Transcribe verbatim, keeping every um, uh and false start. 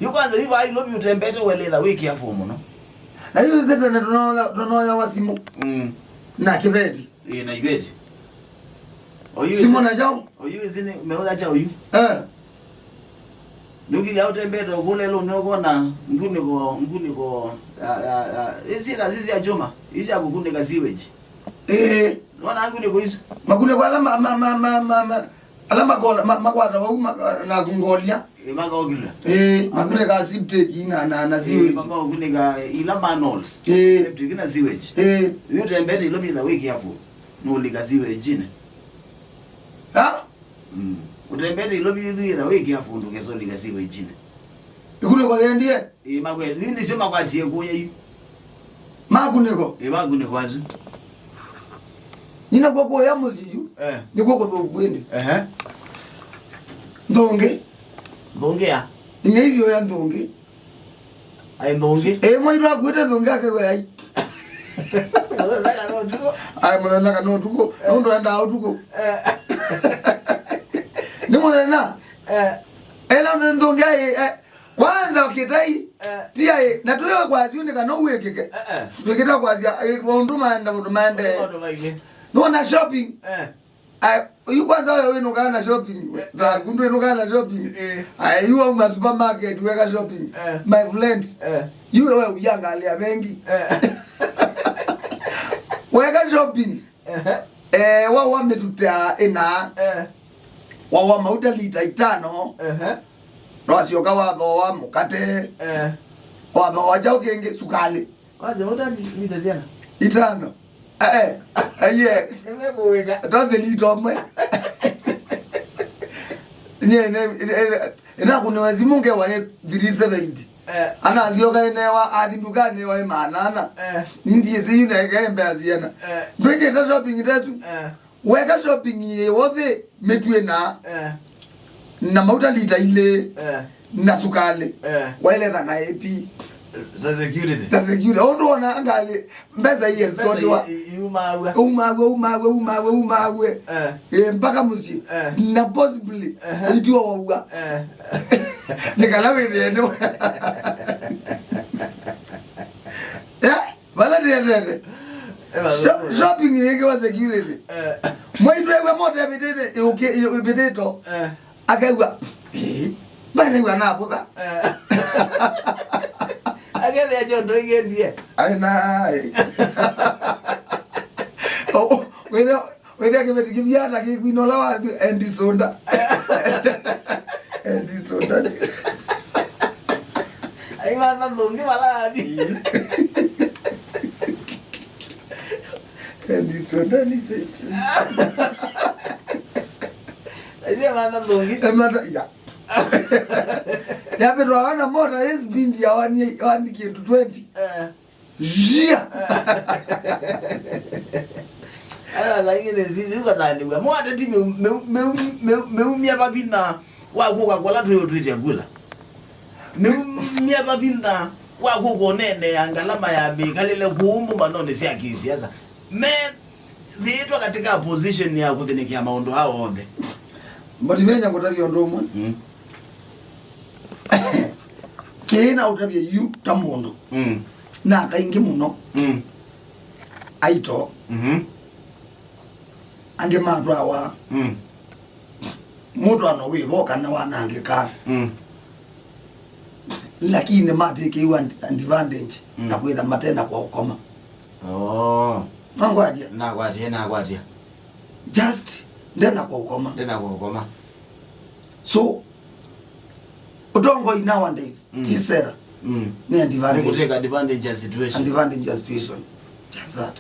Yu kwanza, yu vai lobi utembete welitha wĩ careful mũno. Na yu nzĩ tene tũnoya, tũnoyawa simũ. Mm. Na kĩveti. Ĩ, na iveti. Oyu simũ na chao. Oyu izi nĩ meũtha cha oyu. Eh. Nukilya utembete ũkũlelo nĩũkona ngunĩko, ngunĩko ya, ya, ya, isi na sisi ya chuma, isi ya kukunĩka sewage. Eh. Nona ngunĩko isu. Makunĩko ala ma, ma, ma, ma, ma, ma, ala makola, ma, makwata wau ma, na kungolya. Ĩ, makaokilwe. Eh, makunĩka septic na, na, na sewage. Makaokunĩka ila manholes. Eh. Septic na sewage. Eh. Yu utembete ilo bila wiki afu. Nulika sewage ine. Ha? Mm. Utembete ilo bithu ila wiki afu ndukesondika sewage ine. Ikunĩko yendie? Ĩ, makwe, nĩ, nĩsyo makwatie kũya yu. Makunĩko? Ĩ, makunĩko asu. Nyina kwa kũya mũsyĩ yu, eh, nĩkuo kũthũku ĩndĩ. Ehe. Nthũngĩ. Nthũngĩ ya? Ing'e icio ya nthũngĩ. Ai, nthũngĩ? Ĩ, mwaitũ akuĩte nthũngĩ akewea ai. Mũthenya kana ũtukũ? Ai, mũthenya kana ũtukũ. Eh. Nũndũ endaa ũtukũ. Eh. Nĩ mũthenya? Eh. Ela nthũngĩ ai, eh, Kwanza kĩtai, eh, ti aĩ, na tũyo kwasya nĩ kana ũwĩkĩke. Eh, eh. Twĩkĩta kwasya, eh, maũndũ maenda, maũndũ maende. Maũndũ maingĩ. Nona shopping. Eh. Ai, yu kwanza wewe wĩnũkaa na shopping. Eh, eh. Thaku ndwĩnũkaa na shopping. Eh. Ai, yu wauma supermarket, weka shopping. Eh. My friend. Eh. Yu wewe uyangalia bengi. Eh. Weka shopping. Ehe. Eh, wa, wa mĩtuta ĩna. Eh. Wa, wa mauta lita itano. Ehe. Wasyoka wathooa mũkate. Eh. Wathooa kyaũ kĩngĩ? Sukalĩ. Wasya mauta li-, lita syana? Itano. Eh, eh. Aiye. Nĩmekũwĩka. Tose lita ũmwe. Nye, ne, ne, ne, nakũnĩwa simũ ngewa nĩ three seventy. Eh. Anasyoka ĩnewa, athi ndukanĩ wa ĩmaana ana. Eh. Nindiĩsĩ yu neke mbea syana. Eh. Ndwĩkĩte shopping tesu. Eh. Weka shopping yĩ wothĩ mĩtwĩ na, eh, na mauta lita ilĩ, eh, na sukalĩ. Eh. Waĩletha na A P. Ta security. Ta security. Ũndũ ona ngalĩ, mbesa iye escortwa. Mbesa i-, i-, iumaw'a. Umaw'e, umaw'e, umaw'e, umaw'e. Eh. Eh, mpaka mũsyĩ. Eh. Na possibly, ehe, ũitiwa waua. Eh. Nĩ kana wĩthĩe nĩ. Eh? Vala ndĩendete. Eh, vala sho-, ndĩendete. Shopping yĩkĩwa security. Eh. Mwaitũ ewe mota ĩvĩtĩte, ĩũkĩ-, ĩ-, ĩvĩtĩto. Eh. Akew'a, "Ĩĩ, mbanew'a navũtha." Eh. Akethĩa kyondo ĩkendie. Ai, naĩ. O, o, wĩthĩa, wĩthĩa kĩveti kĩvyata kĩkwina ũla wathi, endi soda. Endi soda. Ai, matha thũngĩ vala athi. Ĩĩ. Endi soda nĩ seti. Aisye matha thũngĩ. Ematha, ya. Yavĩtwa wana mota, ĩ speed ya one, one kĩndũ twenty. Eh. Zia! Ala laingĩ nĩ sisi, ũkathandĩw'a. Mwateti meu-, meu-, meu-, meu-, meumya vavina wa kũka kũla tũyũtwĩte kula. Meumya vavina wa kũka ũneenea ngalama ya mĩkalĩle kũu mbũmbanonĩ sya kĩsiasa. Me Thĩĩtwa katika position ya kũthĩnĩkĩa maũndũ aa onthe. But menya ngũtavya ũndũ ũmwe. Mm. Kĩĩ na ũtavye yu ta mũndũ. Mm. Na kaingĩ mũno. Mm. Aito. Mhm. Angĩ matwawa. Mm. Mũtwaano wĩ vo kana wanangĩka. Mm. Lakini matĩkĩiwe ad-, advantage, mm, na kwĩtha matena kwa ũkoma. Oh. Nangwatia? Nagwatia, nagwatia. Just ndena kwa ũkoma. Ndena kwa ũkoma. So, ũtongoi nowadays, mm, ti sera. Mm. Nĩ advantage. Nĩ kũtake advantage ya situation. Advantage ya situation. Just that.